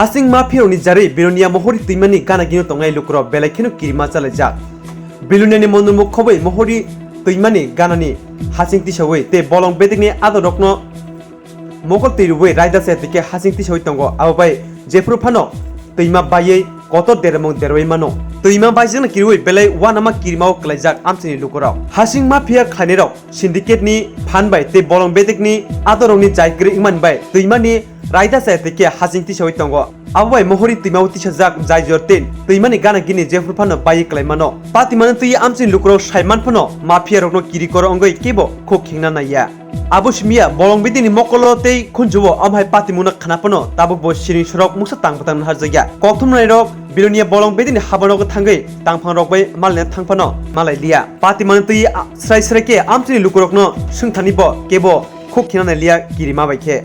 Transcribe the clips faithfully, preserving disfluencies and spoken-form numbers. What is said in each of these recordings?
Hasing mafia rokni jarwi Belonia mohori twimani gana gini tongnai lukurok belai kheno kirima chalaijak. Beloniani mondirmung khobwi mohori twimani ganani hasing tisawi tei bolong bedekni adorokno mokol twi rwui raida se tike hasing tisawi tongo. Abo bai jephuru phano twima baiwi kotor dermung derwi mano. Twima baijakna kirwi belai uanama kirimao kwlaijak amchaini lukurok. Hasing mafia khlainairok syndicate ni phan bai tei bolong bedekni adorokni jai kwrwi wngmani bai twimani raida se tike hasing tisawi tongo. Abo bai mohori twimao tisajak jai jor tin twimani gana gini jephuru phano baiwi kwlai mano. Patimani twi amchaini lukurok saiman phano mafia rokno kiri koro wngwi kebo khuk khengna naiya. Abo simiya bolong bedini mokolo tei khunjuo amhai patimungno khna phano tabuk bo siring sorok mungsa tang bwtang naharjakya. Kokthumnairok Belonia bolong bedini habanogo thangwi tangphangrok bai malna thang phano malai liya. Patimani twi a-, srai srai khe amchaini lukurokno swngthani bo kebo khuk khina nai liya kirima bai khe.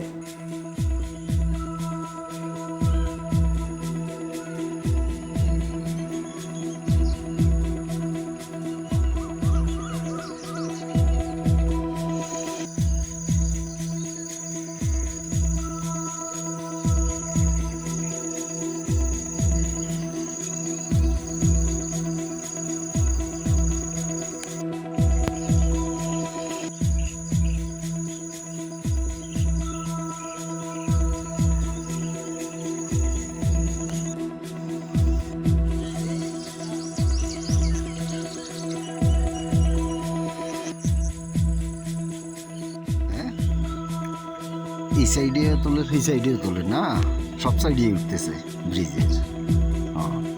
হ্যাঁ? এই সাইডে তোলে, সেই সাইডে তোলে না, সব সাইডে উঠতেছে ব্রিজের। হ্যাঁ।